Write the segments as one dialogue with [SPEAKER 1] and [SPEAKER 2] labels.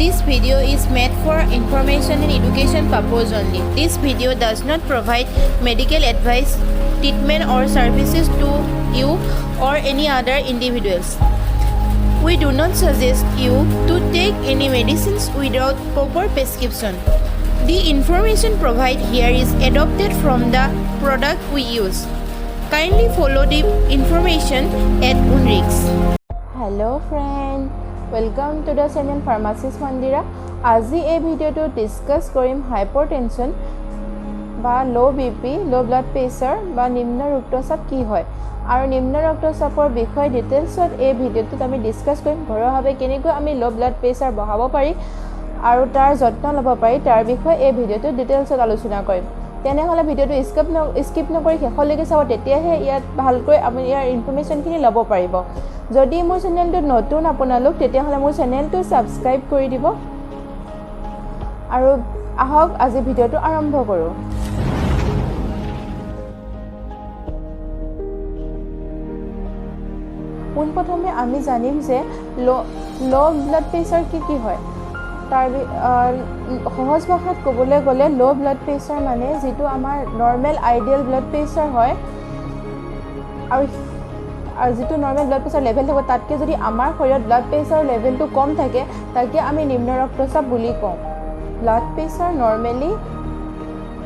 [SPEAKER 1] This video is made for information and education purpose only. This video does not provide medical advice, treatment or services to you or any other individuals. We do not suggest you to take any medicines without proper prescription. The information provided here is adopted from the product we use. Kindly follow the information at own risk. Hello friend, welcome to the channel Pharmacist Mandira. আজি এই ভিডিঅ'টোত discuss কৰিম hyper tension বা ল' BP, ল' blood pressure বা নিম্ন ৰক্তচাপ কি হয় আৰু নিম্ন ৰক্তচাপৰ বিষয়ে ডিটেইলছত এই ভিডিঅ'টোত আমি ডিছকাছ কৰিম। ঘৰুৱাভাৱে কেনেকৈ আমি ল' ব্লাড প্ৰেছাৰ বঢ়াব পাৰি আৰু তাৰ যত্ন ল'ব পাৰি, তাৰ বিষয়ে এই ভিডিঅ'টোত ডিটেইলছত আলোচনা কৰিম। তেনেহ'লে ভিডিঅ'টো স্কিপ নকৰি শেষলৈকে চাব, তেতিয়াহে ইয়াত ভালকৈ আপুনি ইয়াৰ ইনফৰ্মেশ্যনখিনি ল'ব পাৰিব। যদি মোৰ চেনেলটোত নতুন আপোনালোক, তেতিয়াহ'লে মোৰ চেনেলটো ছাবস্ক্ৰাইব কৰি দিব আৰু আহক আজি ভিডিঅ'টো আৰম্ভ কৰোঁ। পোনপ্ৰথমে আমি জানিম যে ল' ব্লাড প্ৰেছাৰ কি কি হয়। তাৰ সহজ ভাষাত ক'বলৈ গ'লে ল' ব্লাড প্ৰেছাৰ মানে যিটো আমাৰ নৰ্মেল আইডিয়েল ব্লাড প্ৰেছাৰ হয় আৰু যিটো নৰ্মেল ব্লাড প্ৰেছাৰ লেভেল থাকিব, তাতকৈ যদি আমাৰ শৰীৰত ব্লাড প্ৰেছাৰ লেভেলটো কম থাকে, তাকে আমি নিম্ন ৰক্তচাপ বুলি কওঁ। Blood pressure normally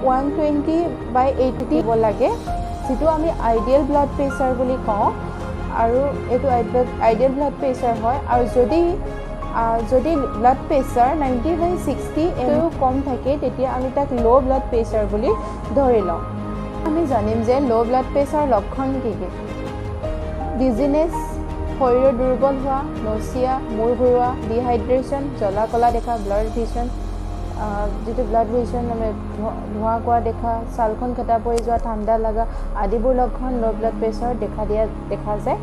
[SPEAKER 1] 120/80 হ'ব লাগে, যিটো আমি আইডিয়েল ব্লাড প্ৰেছাৰ বুলি কওঁ আৰু এইটো আইডিয়েল ব্লাড প্ৰেছাৰ হয়। আৰু যদি ব্লাড প্ৰেছাৰ 90/60 এইও কম থাকে, তেতিয়া আমি তাক ল' ব্লাড প্ৰেছাৰ বুলি ধৰি লওঁ। আমি জানিম যে ল' ব্লাড প্ৰেছাৰ লক্ষণ কি কি। ডিজিনেছ, শৰীৰৰ দুৰ্বল হোৱা, নচিয়া, মূৰ ঘূৰোৱা, ডিহাইড্ৰেশ্যন, জ্বলা কলা দেখা, ব্লাড ভিজন, যিটো ব্লাড ভিজন মানে ধোঁৱা কোৱা দেখা, ছালখন খেতা পৰি যোৱা, ঠাণ্ডা লগা আদিবোৰ লক্ষণ ল' ব্লাড প্ৰেছাৰত দেখা দিয়া দেখা যায়।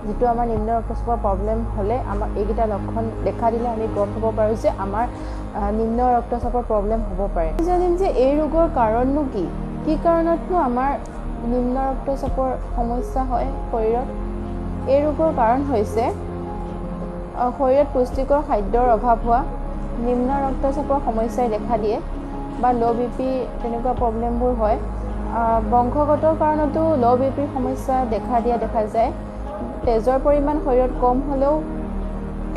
[SPEAKER 1] যিটো আমাৰ নিম্ন ৰক্তচাপৰ প্ৰব্লেম হ'লে আমাৰ এইকেইটা লক্ষণ দেখা দিলে আমি গম পাব পাৰোঁ যে আমাৰ নিম্ন ৰক্তচাপৰ প্ৰব্লেম হ'ব পাৰে। আমি জানিম যে এই ৰোগৰ কাৰণনো কি, কি কাৰণতনো আমাৰ নিম্ন ৰক্তচাপৰ সমস্যা হয় শৰীৰত। এই ৰোগৰ কাৰণ হৈছে শৰীৰত পুষ্টিকৰ খাদ্যৰ অভাৱ হোৱা, নিম্ন ৰক্তচাপৰ সমস্যাই দেখা দিয়ে বা ল' বিপি তেনেকুৱা প্ৰব্লেমবোৰ হয়। বংশগত কাৰণতো ল' বিপিৰ সমস্যা দেখা দিয়া দেখা যায়। তেজৰ পৰিমাণ শৰীৰত কম হ'লেও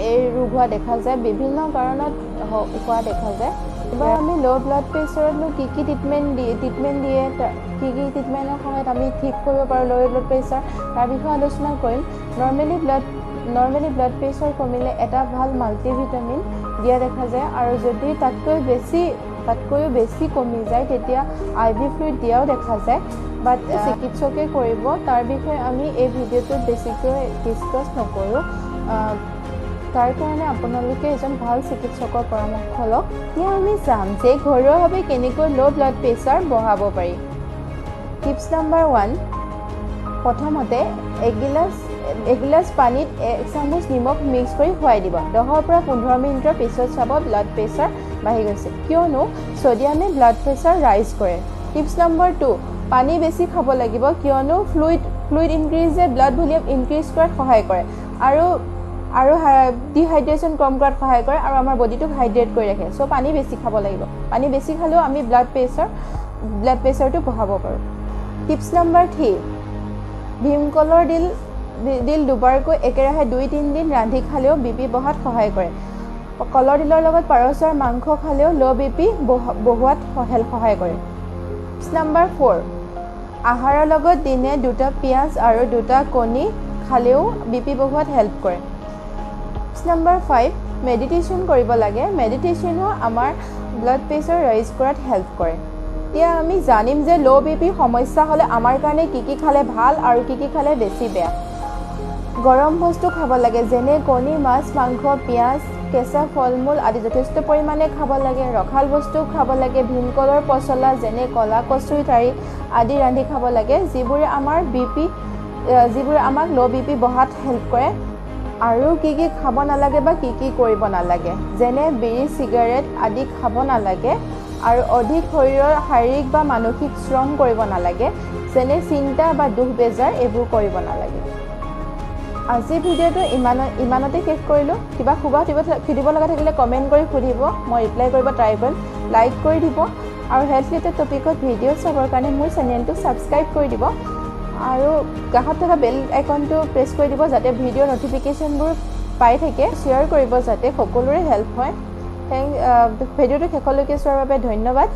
[SPEAKER 1] এই ৰোগ হোৱা দেখা যায়। বিভিন্ন কাৰণত হোৱা দেখা যায়। এবাৰ আমি ল' ব্লাড প্ৰেছাৰতনো কি কি ট্ৰিটমেণ্ট দিয়ে, কি কি ট্ৰিটমেণ্টৰ সহায়ত আমি ঠিক কৰিব পাৰোঁ ল' ব্লাড প্ৰেছাৰ, তাৰ বিষয়ে আলোচনা কৰিম। নৰ্মেলি ব্লাড প্ৰেছাৰ কমিলে এটা ভাল মাল্টিভিটামিন দিয়া দেখা যায় আৰু যদি তাতকৈও বেছি কমি যায়, তেতিয়া আইভি ফ্লুইড দিয়াও দেখা যায়। বাট চিকিৎসকে কৰিব, তাৰ বিষয়ে আমি এই ভিডিঅ'টোত বেছিকৈ ডিছকাছ নকৰোঁ। তাৰ কাৰণে আপোনালোকে এজন ভাল চিকিৎসকৰ পৰামৰ্শ লওক। এতিয়া আমি চাম যে ঘৰুৱাভাৱে কেনেকৈ ল' ব্লাড প্ৰেছাৰ বঢ়াব পাৰি। টিপছ নাম্বাৰ 1, প্ৰথমতে এগিলাচ পানীত এক চামুচ নিমখ মিক্স কৰি খুৱাই দিব। 10ৰ পৰা 15 মিনিটৰ পিছত চাব ব্লাড প্ৰেছাৰ বাঢ়ি গৈছে, কিয়নো ছ'ডিয়ামে ব্লাড প্ৰেছাৰ ৰাইজ কৰে। টিপছ নম্বৰ 2, পানী বেছি খাব লাগিব, কিয়নো ফ্লুইড ইনক্ৰিজে ব্লাড ভলিউম ইনক্ৰিজ কৰাত সহায় কৰে আৰু ডিহাইড্ৰেশ্যন কম কৰাত সহায় কৰে আৰু আমাৰ বডিটোক হাইড্ৰেট কৰি ৰাখে। চ' পানী বেছি খাব লাগিব। পানী বেছি খালেও আমি ব্লাড প্ৰেছাৰটো বঢ়াব পাৰোঁ। টিপছ নম্বৰ 3, ভীমকলৰ ডিল দুবাৰকৈ একেৰাহে 2-3 দিন ৰান্ধি খালেও বিপি বঢ়াত সহায় কৰে। কলৰ ডিলৰ লগত পাৰচৰ মাংস খালেও ল' বিপি বঢ়োৱাত সহায় কৰে। টিপছ নম্বৰ 4, আহাৰৰ লগত দিনে দুটা পিঁয়াজ আৰু দুটা কণী খালেও বিপি বঢ়োৱাত হেল্প কৰে। টিপছ নম্বৰ 5, মেডিটেশ্যন কৰিব লাগে। মেডিটেশ্যনো আমাৰ ব্লাড প্ৰেছাৰ ৰাইজ কৰাত হেল্প কৰে। এতিয়া আমি জানিম যে ল' বিপিৰ সমস্যা হ'লে আমাৰ কাৰণে কি কি খালে ভাল আৰু কি কি খালে বেছি বেয়া। গৰম বস্তু খাব লাগে, যেনে কণী, মাছ, মাংস, পিঁয়াজ, কেঁচা ফল মূল আদি যথেষ্ট পৰিমাণে খাব লাগে। ৰসাল বস্তু খাব লাগে। ভীমকলৰ পচলা, যেনে ক'লা কচুৰ ঠাৰি আদি ৰান্ধি খাব লাগে, যিবোৰে আমাক ল' বিপি বঢ়াত হেল্প কৰে। আৰু কি কি খাব নালাগে বা কি কি কৰিব নালাগে, যেনে বিড়ি, চিগাৰেট আদি খাব নালাগে আৰু অধিক শৰীৰৰ শাৰীৰিক বা মানসিক শ্ৰম কৰিব নালাগে, যেনে চিন্তা বা দুখ বেজাৰ এইবোৰ কৰিব নালাগে। আজি ভিডিঅ'টো ইমানতে শেষ কৰিলোঁ। কিবা সুধিব লগা থাকিলে কমেণ্ট কৰি সুধিব, মই ৰিপ্লাই কৰিব ট্ৰাই কৰিম। লাইক কৰি দিব আৰু হেল্থ ৰিলেটেড টপিকত ভিডিঅ' চাবৰ কাৰণে মোৰ চেনেলটো ছাবস্ক্ৰাইব কৰি দিব আৰু কাষত থকা বেল আইকনটো প্ৰেছ কৰি দিব, যাতে ভিডিঅ' ন'টিফিকেশ্যনবোৰ পাই থাকে। শ্বেয়াৰ কৰিব যাতে সকলোৰে হেল্প হয়। ভিডিঅ'টো শেষলৈকে চোৱাৰ বাবে ধন্যবাদ।